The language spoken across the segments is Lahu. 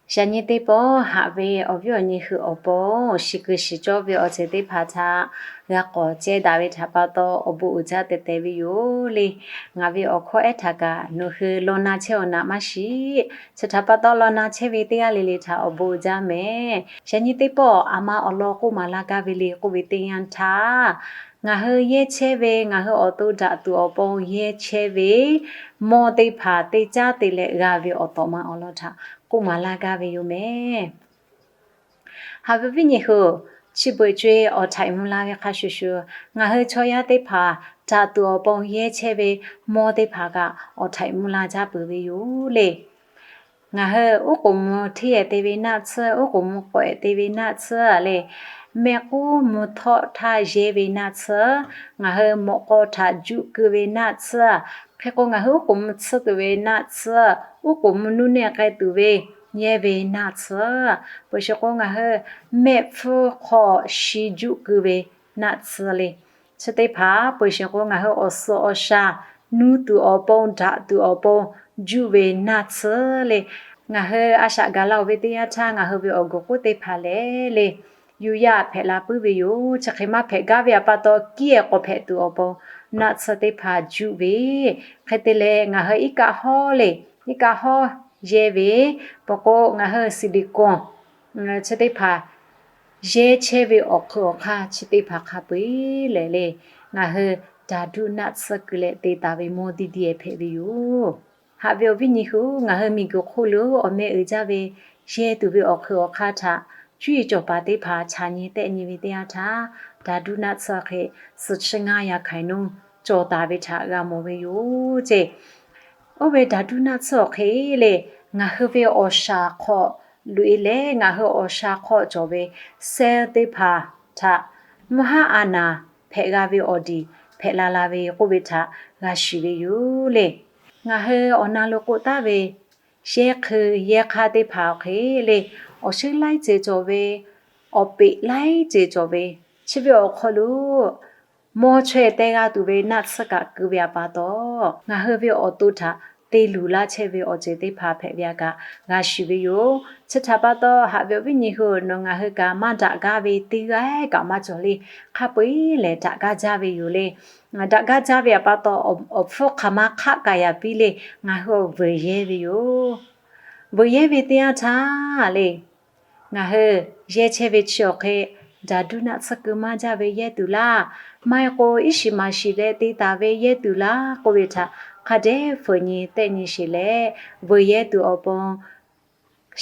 Yaꞈ nyi teˇ pawˆ haꞈ ve awˬ viˉ awˬ nyi hui awˬ pon, shiˍ kuiˬ shiˍ cawˇ ve awˬ ceuˬ teˇ hpaˍ htaꞈ g'a k'awꞈ ceh daꞈ ve htaꞈ pa taw, awˬ bon uiˍ jaˇ teh teh ve yoˬ le. Ngaˬ ve awˬ hkawˇ ehˉ htaꞈ kaꞈ nawˬ hui law na chehˇ-aˬ naꞈ maˇ shiˍ. Chi htaꞈ pa taw, law na chehˇ ve teˇ g'aˇ le le htaꞈ awˬ bon uiˍ jaˇ mehˍ. Yaꞈ nyi teˇ pawˆ aˬ ma awˬ lawn k'oˆ maˍ laˇ gaˇ ve le k'oˆ ve teˇ yanˇ htaˇ, ngaˬ hui yehˇ chehˇ ve, ngaˬ hui awˬ to daꞈ tuˬ awˬ pon yehˇ chehˇ ve mawˇ teˇ hpaˍ te caˉ te leh g'a ve awˬ tawꞈ ma awˬ lawn htaꞈ k'oˆ maˍ laˇ gaˇ ve yoˬ mehˍ. Haꞈ ve awˬ viˉ nyi hui-oˬ, chi beuꞈ co-e awˬ htaiꞈ mvuh la ve hk'a shuˍ shuˍ, ngaˬ hui chaw yaˇ teˇ hpaˍ daꞈ tuˬ awˬ pon yehˇ chehˇ ve mawˇ teˇ hpaˍ kaꞈ awˬ htaiꞈ mvuh la jaˇ peuˬ ve yoˬ le. Ngaˬ hui uˉ k'oˍ mvuh hteˇ-ehˍ te ve naˆ tsuhˇ, uˉ k'oˍ mvuh k'awehꞈ te ve naˆ tsuhˇ le, mehˆ k'uˉ mvuh htawˆ htaˇ yehˇ ve naˆ tsuhˇ, ngaˬ hui mawꞈ k'aw htaꞈ juˆ keu ve naˆ tsuhˇ, hk'e k'o ngaˬ hui uˉ k'oˍ mvuh tsuhˇ tuˬ ve naˆ tsuhˇ, uˉ k'oˍ mvuh nuˇ nehˆ k'ai tuˬ ve yehˇ ve naˆ tsuhˇ, peuˬ sheˍ k'o ngaˬ hui mehˆ hpfuhˇ hk'aw shi juˆ keu ve naˆ tsuhˇ le. Chi teˇ hpaˍ peuˬ sheˍ k'o ngaˬ hui awˬ suhˍ awˬ shaˍ nuˇ tuˬ awˬ pon, daꞈ tuˬ awˬ pon juˆ ve naˆ tsuhˇ le. Ngaˬ hui a shaꞈ gaˬ la-oˬ ve teˇ yanˇ htaˇ, ngaˬ hui ve awˬ guˬ k'oˆ teˇ hpaˍ lehˬ le, yuˬ yaˇ hpehꞈ la puiˉ ve yoˬ. Chi hk'e maˇ hpehꞈ gaˇ ve htaꞈ pa taw, kiˇ-ehˍ k'awꞈ hpehꞈ tuˬ awˬ pon naˆ tsuhˇ teˇ hpaˍ juˆ ve, hk'e te leh ngaˬ hui iˉ kaˆ hawˉ le, iˉ kaˆ hawˉ yehˇ ve, peuˬ k'o ngaˬ hui siˍliˍkonˍ chi teˇ hpaˍ yehˇ chehˇ ve awˬ hk'eun awˬ hk'aˇ chi teˇ hpaˍ hk'a peu-eˬ lehˬ le, ngaˬ hui daꞈ duˆ naˆ tsuhˇ keu leh te taˍ ve mawˇ diˇ diˇ-ehˍ hpehꞈ ve yoˬ. Haꞈ ve awˬ viˉ nyi hui-oˬ, ngaˬ hui miˬguiˬ hk'oˆ lo awˬ meh uiˍ jaˇ ve yehˇ tuˬ ve awˬ hk'eun awˬ hk'aˇ htaꞈ cuˇ yiˍ cawˬ paˍ teˇ hpaˍ chaꞈ nyi tehˆ nyi ve teˇ yanˇ htaˇ, daꞈ duˆ naˆ tsuhˇ awˬ hk'e suhˍ chi ngaˇ yaꞈ hkaiˍ nuˇ cawˬ taˍ ve htaꞈ g'a mawˬ ve yoˬ ceˇ. Oˇ ve daꞈ duˆ naˆ tsuhˇ awˬ hk'e le, ngaˬ hui ve awˬ shaˍ hk'aw loꞈ-e leh, ngaˬ hui awˬ shaˍ hk'aw cawˬ ve cell teˇ hpaˍ htaꞈ mvuhˇ haˉ a naˍ hpehꞈ g'a ve awˬ diˬ hpehꞈ la la ve k'oˆ ve htaꞈ g'a shiˍ ve yoˬ le. Ngaˬ hui awˬ na lo k'oˆ taˉ ve yehˇ hk'eun yehˇ hk'aˇ teˇ hpaˍ awˬ hk'e le, awˬ shinˉ laiˉ ceuˬ cawˬ ve, awˬ peꞈ laiˉ ceuˬ cawˬ ve, chi ve awˬ hk'aw lo mawˇ chaweh teh g'a tuˬ ve naˆ tsuhˇ kaꞈ keu ve htaꞈ pa taw, ngaˬ hui ve awˬ to htaꞈ te luˬ laˇ chehˇ ve awˬ ceuˬ teˇ hpaˍ hpehꞈ ve htaꞈ kaꞈ g'a shiˍ ve yoˬ. Chi htaꞈ pa taw, haꞈ ve awˬ viˉ nyi hui-oˬ, nawˬ ngaˬ hui kaꞈ maˇ daꞈ gaˇ ve teˇ g'aˇ kaꞈ maˇ cawˬ le. Hk'a peu-eˬ lehˬ daꞈ gaˇ jaˇ ve yoˬ le. Daꞈ gaˇ jaˇ ve htaꞈ pa taw, awˬ hpfuhˇ hk'aˬ ma hk'aˆ kaꞈ yaꞈ piˇ le, ngaˬ hui awˬ vuiˬ yehˇ ve yoˬ. Vuiˬ yehˇ ve teˇ yanˇ htaˇ le, ngaˬ hui yehˇ chehˇ ve chi awˬ hk'e daꞈ duˆ naˆ tsuhˇ keu maˇ jaˇ ve yehˇ tuˬ laˇ, maˇ heˆ k'o iˉ shiˍ maˍ shiˍ leh te taˍ ve yehˇ tuˬ laˇ k'oˆ ve htaꞈ hk'a dehꞈ feuꞈ nyi tehˆ nyi sheˍ leh, vuiˬ yehˇ tuˬ awˬ pon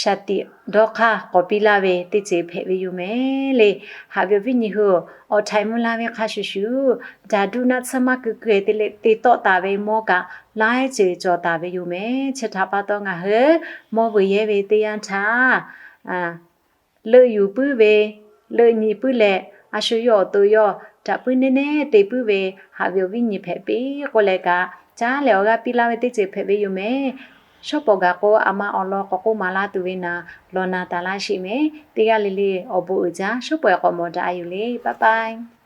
shaˍ tiꞈ dawˇ hk'aˇ k'awꞈ piˇ laˇ ve teˇ ceuˬ hpehꞈ ve yoˬ mehˍ le. Haꞈ ve awˬ viˉ nyi hui-oˬ, awˬ htaiꞈ mvuh la ve hk'a shuˍ shuˍ, daꞈ duˆ naˆ tsuhˇ maˇ keu keu-e te leh te tawˆ taˍ ve mawˇ kaꞈ laiˉ ceuˬ cawˬ taˍ ve yoˬ mehˍ. Chi htaꞈ pa taw ngaˬ hui mawˇ vuiˬ yehˇ ve teˇ yanˇ htaˇ, leuˆ yuˬ puiˉ ve, leuˆ nyi puiˉ leh, a shu yawˇ awˬ to yawˇ daꞈ puiˉ nehˉ nehˉ te puiˉ ve, haꞈ ve awˬ viˉ nyi hpehꞈ piˇ k'oˆ leh kaꞈ, caˉ leh awˬ g'aˇ piˇ laˇ ve teˇ ceuˬ hpehꞈ ve yoˬ mehˍ. Shawˉ pawˍ gaˬ k'o, aˬ ma awˬ lawn k'awꞈ k'oˆ maˍ laˇ tuˬ ve naˍ, law na taˍ laˇ sheˍ mehˍ. Teˇ g'aˇ le le awˬ bon uiˍ jaˇ, shawˉ pawˍ-eˬ k'awꞈ mawˬ daꞈ-a yoˬ le. Bye bye.